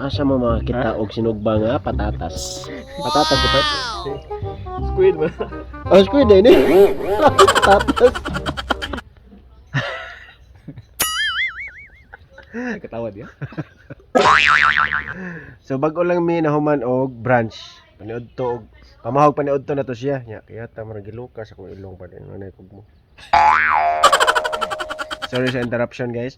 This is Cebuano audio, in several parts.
Asa mo makakita og sinugba nga patatas? Patatas di ba? Squid ba? Oh, squid eh, ni. Patatas. Nagkatawa diya. So bag-o lang mi nahuman og brunch. Paniud to og pamahog paniud to na to siya. Nya kaya ta marag gilukas akong ilong pa din ano kog mo. Sorry sa interruption, guys.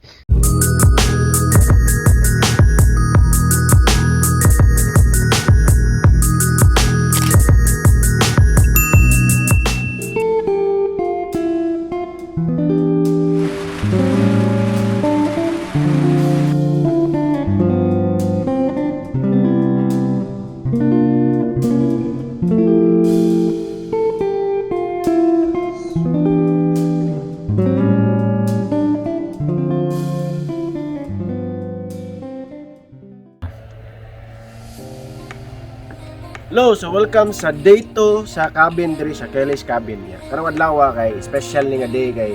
Hello, so welcome sa day 2 sa cabin diri sa Kelly's Cabin niya. Karong adlaw kay special ni nga day kay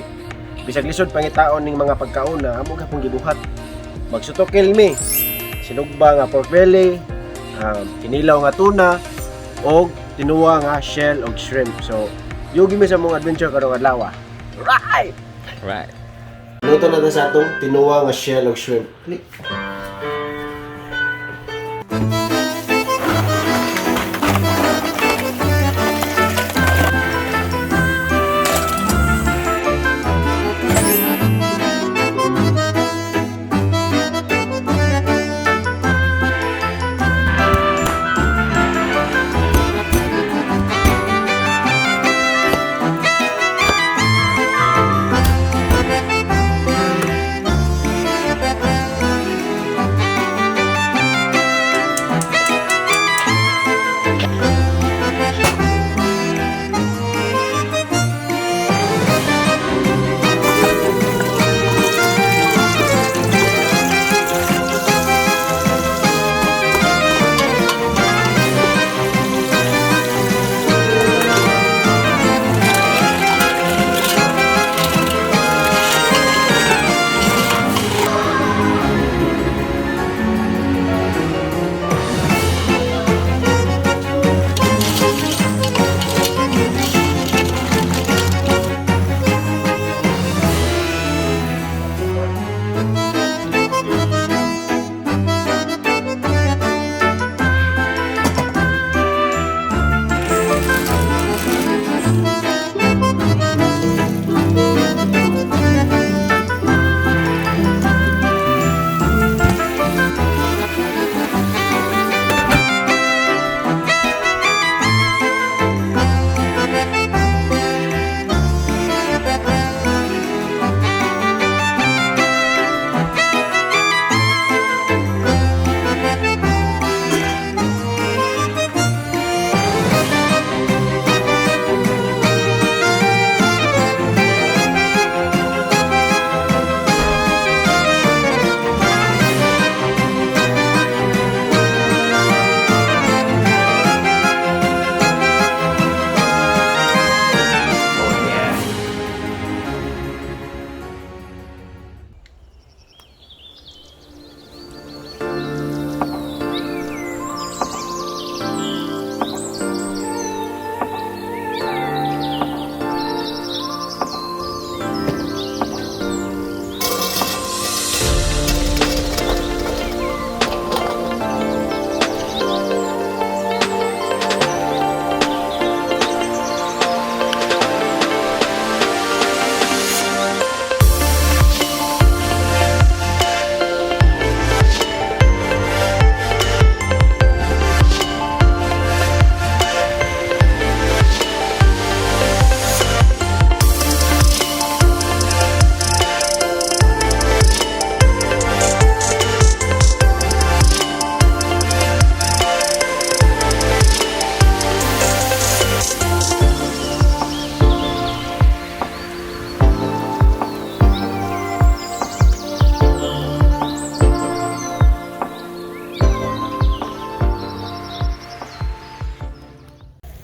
bisag lisod pangitaon ning mga pagkauna, amo gapong gibuhat. Magsutokil mi. Sinugba nga pork belly, kinilaw nga tuna og tinuwa nga shell og shrimp. So, yugi mi sa mong adventure karong adlaw. Right! Right. Luto na ta sa atong tinuwa nga shell og shrimp. Click.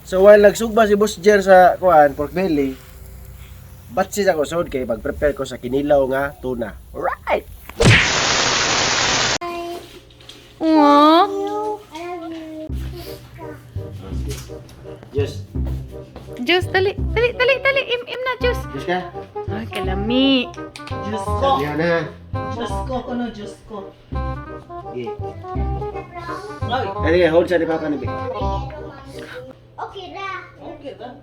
So while nagsugba si Boss Jer sa kuan pork belly, batsis ako sod kay pag-prepare ko sa kinilaw nga tuna. Alright! Wow! Juice, dali. Dali, dali, dali. Im, im na, juice. Juice ka? Ay, kalami. Diyos ko. Sabihan na. Diyos ko, kuno Diyos ko. Sige. Ay, Ay, sige, hold sa di pa ka ni Bi. Okay ra. Okay ra.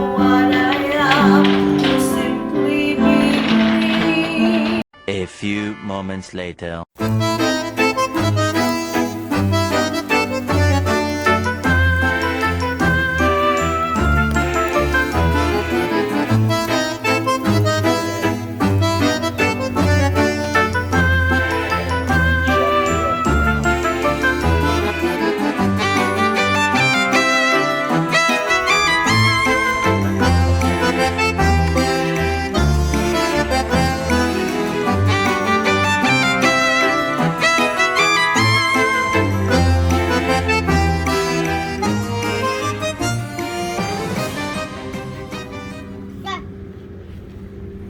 What I am, to simply be me. A few moments later.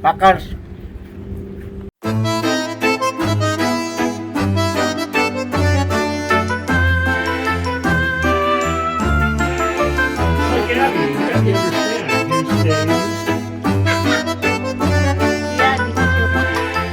Pakars. Like Abby, you have to understand. You stay, Yeah, this is your.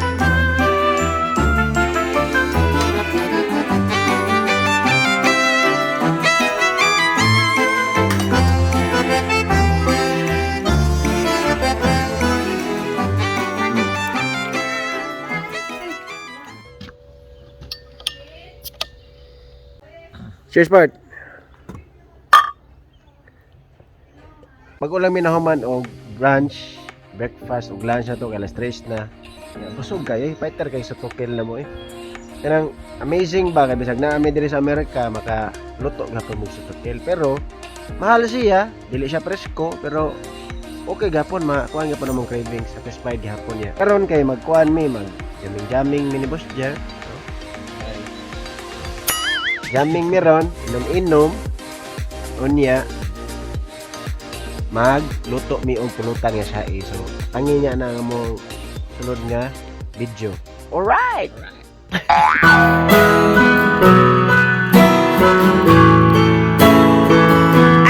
Cheers, Bart. Pag ulang minahuman og brunch, breakfast ug lunch na to kay alas 3 na. Ya, busog kayo, eh. Fighter kay sa tukil na mo eh. Kanang amazing ba kay bisag naa mi diri sa Amerika maka luto gapon mo sa tukil, pero mahal siya, dili siya presko pero okay gapon makuan gapon among cravings, satisfied gihapon niya. Karon kay magkuan mi mag jamming jamming mini boss jer. Jamming mi ron, inom-inom. Unya magluto mi og pulutan nga siya eh. So, tangi niya na ang among sunod nga video. Alright!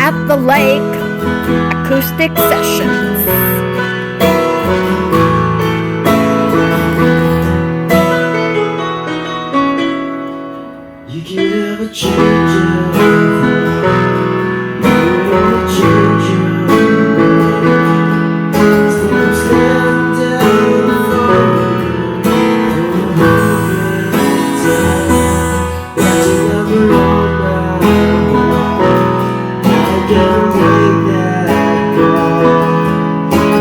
At the lake, acoustic sessions. You can never change it. You wanna change it. Still stand down for you. Got your number on my wall. I can't take that call.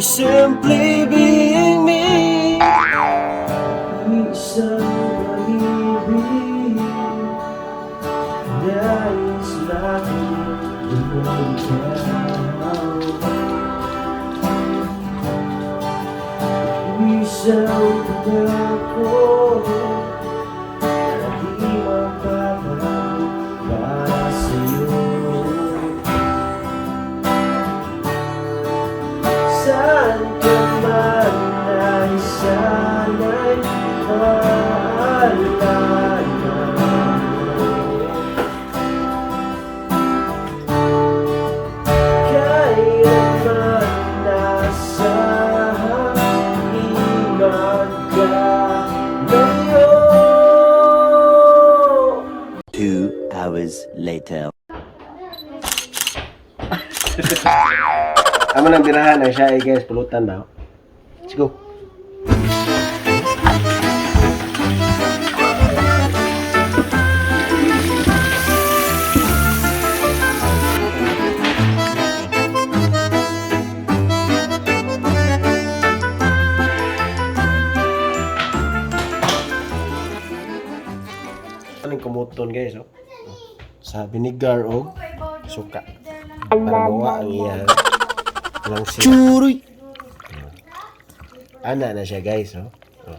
For simply being me. Isang pag-ibig, nais lagi ikaw. Isang pangako na di mababago para sa'yo. Saan ka man ay sana'y maalala mo. Kailanman nasa himag ka ngayon. 2 hours later. Amo nang birahan ang siya eh, guys, pulutan ba? Let's go. Anong kumuton, guys, oh? Sa vinegar o suka. Para mawa ang iyang lang siya. Churoy! Ana na siya, guys, oh. Oh.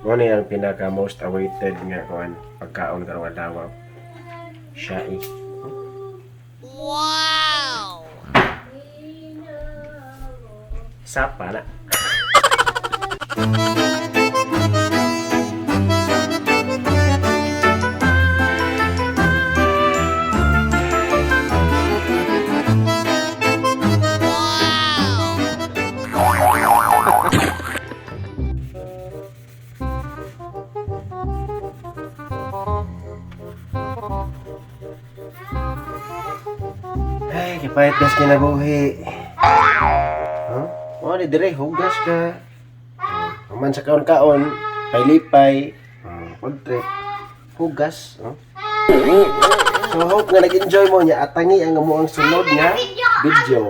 Mo ni ang pinaka most awaited nga kuan pagkaon karong adlaw. Siya eh. Wow. Sapa na. Ay, kapait gas kinabuhi. Huh? Mo ni dire hugas ka. Human sa kaon-kaon, paylipay, food trip, hugas, huh? So hope nga nag-enjoy mo niya atangi ang amo ang sunod nga video.